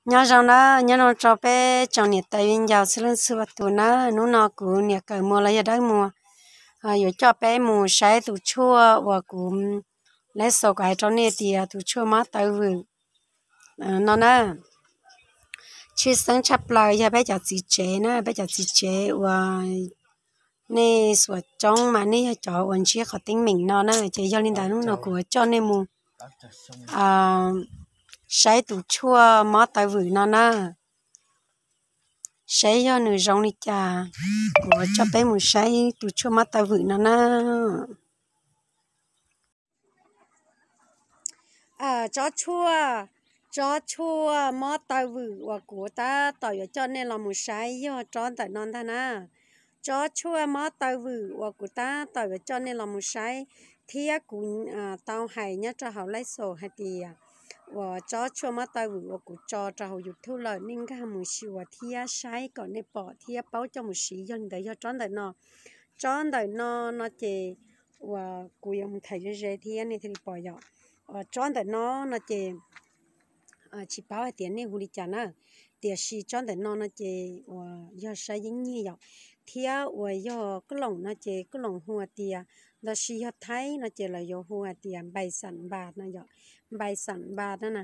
Nyob zoo na, nyob zoo rau peb tsoom niam tais viv ncaus txhua leej txhua tus na. Hnub no kuv Niam Kawm Muas los yog Dawb Muas yuav coj peb mus saib tus tshuaj uas kuv, lab xaus kuv hais rau nej tias tus tshuaj mob taw vwm no na. Tshwj xeeb tshaj plaws yog peb cov txiv tsev na, peb cov txiv tsev uas nej xuas coob mas nej yog cov uas ntsib qhov teeb meem no na. Ces yog li ntawd hnub no kuv yuav coj nej mus saib tus tshuaj mob taw vwm no na, saib yog nws zoo li cas. Kuv yuav coj peb mus saib tus tshuaj mob taw vwm no na. Tsob tshuaj, tsob tshuaj mob taw vwm uas kuv tab tom yuav coj nej los mus saib yog tsob ntawm no ntag na. Tsob tshuaj mob taw vwm uas kuv tab tom yuav coj nej los mus saib, thiab kuv tau hais nyob rau hauv lab xaus hais tias uas tsob tshuaj mob taw vwm uas kuv tso rau hauv YouTube lawm nej nkag mus xyuas thiab saib kom nej pom thiab paub coj mus siv. Yog li ntawd yog tsob ntawm no. Tsob ntawm no no ces uas kuv yuav mus tham ze ze thiab nej thiaj li pom yom. Tsob ntawm no no ces tsis paub hais tias nej hu li cas na, tiam sis tsob ntawm no no ces uas yog sab yeeb nyiag yom, thiab uas yog koj loom no ces koj loom hu hais tias, ntawd sis yog Thaib no ces lawv yuav hu hais tias npais xam npas no yom, npais xam npas no na.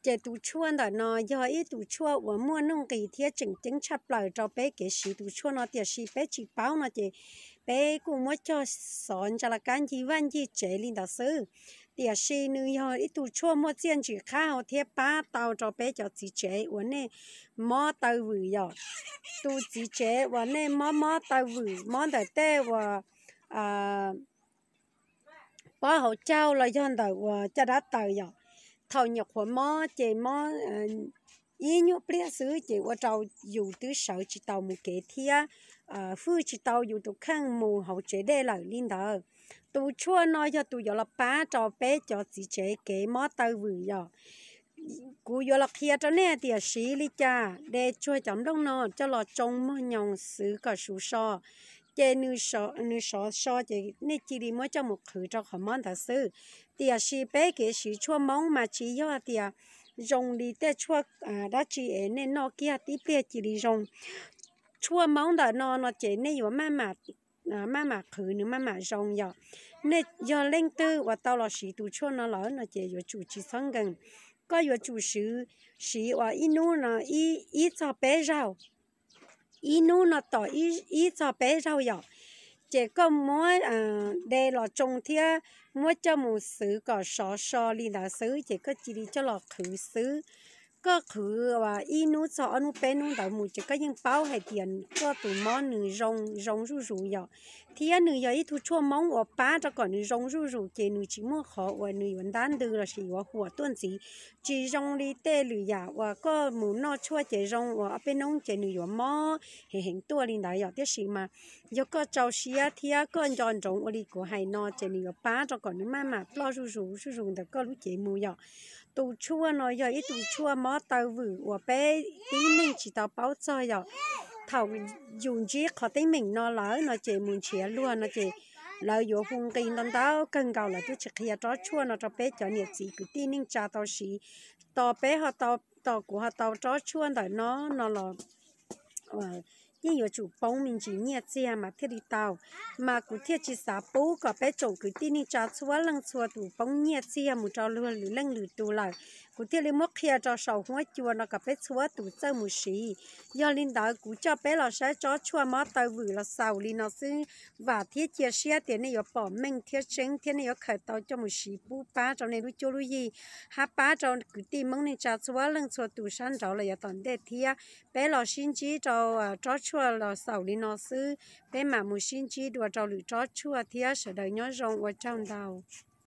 Ces tus tshuaj ntawm no yog ib tus tshuaj uas muaj nuj nqis thiab tseem ceeb tshaj plaws rau peb kev siv tus tshuaj no, tiam sis peb tsis paub no ces peb kuj muab cog xov ntsa la kab ncig vaj ncig tsev li ntawd xwb. Tiam sis nws yog ib tug tshuaj muaj txiaj ntsig qab hau thiab pab tau rau peb cov txiv tsev uas nej mob taw vwm yom. Tus txiv tsev uas nej mob mob taw vwm, mob ntawm tej uas pob hauv caug los yog ntawm uas caj dab taws yom. Thaum nyuam qhuav mob ces mob ib nyuag pliag xwb ces ua rau yus twb sawv tsis tau mus kev thiab hwj tsis tau yus tus kheej mus hauv tsev dej lawm li ntawd. Tus tshuaj no yog tus yuav los pab rau peb cov txiv tsev kev mob taw vwm yom. Kuv yuav los qhia rau nej tias siv li cas, de tsuag cov nplooj no coj los tsoo mog nyoos xwv kom suv so, ces nws sov so ces nej cia li muab coj mus qhwv rau qhov mob ntawd xwb. Tiam sis peb kev siv tshuaj Hmoob mas tsis yog tias zoo li tej tshuaj dab tsi es nej noj kiag tib pliag cia li zoo. Tshuaj Hmoob ntawm no no ces nej yuav maj mam qhwv nws maj mam zoo yom. Nej yog leej twg uas tau los siv tus tshuaj no lawm no ces yuav tsum tsis txhob nkees. Koj yuav tsum siv, siv uas ib hnub no ib txog peb zaug, ib hnub no tom ib txog peb zaug yom. Ces koj muab de los tsoo thiab muab coj mus xwv kom sov so li ntawd xwb ces koj cia li coj los qhwv xwb. Koj qhwv uas ib hnub txog ob hnub peb hnub ntawd mus ces koj yeej paub hais tias koj tus mob nws zoo, zoo zuj zus yom. Thiab nws yog ib tug tshuaj Hmoob uas pab rau kom nws zoo zuj zus ces nws tsis muaj qhov uas nws yuav ntab ntws lossis yuav huam tuaj ntxiv. Tsis zoo li tej lwm yam uas koj mus noj tshuaj ces zoo uas ob peb hnub ces nws yuav mob heev heev tuaj li ntawd yom. Tiam sis mas yog koj rau siab thiab koj nco ntsoov ua li kuv hais no ces nws yuav pab rau kom nws maj mam ploj zuj zus zuj zus ntawm koj lub cev mus yom. Tus tshuaj no yog ib tug tshuaj mob taw vwm uas peb tib neeg tsis tau paub txog yom. Thaum yus ntsib qhov teeb meem no lawm no ces mus nrhiav luag no ces lawv yuav hu nqi ntau ntau kawg nkaus, lawv twb tsis qhia tsob tshuaj no rau peb cov niam txiv kwv tij neej tsa tau siv. Tos peb ho tau, tos kuv ho tau tsob tshuaj ntawm no no los yeej yuav tsum poob me ntsis nyiaj txiag mas thiaj li tau. Mas kuv thiaj tsis xav pub kom peb tsoom kwv tij neej tsa txhua leej txhua tus poob nyiaj txiag mus rau luag lwm leej lwm tus lawm. Kuv thiaj li muab qhia rau saum huab cua no kom peb txhua tus txawj mus siv. Yog li ntawd kuv coj peb los saib tsob tshuaj mob taw vwm los xaus li no xwb. Vam thiab cia siab tias nej yuav pom meej thiab tseeb thiab nej yuav khaws tau coj mus siv pub pab rau nej lub cuab lub yig, hab pab rau kwv tij Hmoob neej tsa txhua leej txhua tus sab nraud los yav tom ntej thiab. Peb los sib ntsib rau tsob tshuaj los xaus li no xwb, peb mam mus sib ntsib dua rau lwm tsob tshuaj thiab. Sawv daws nyob zoo, ua tsaug ntau.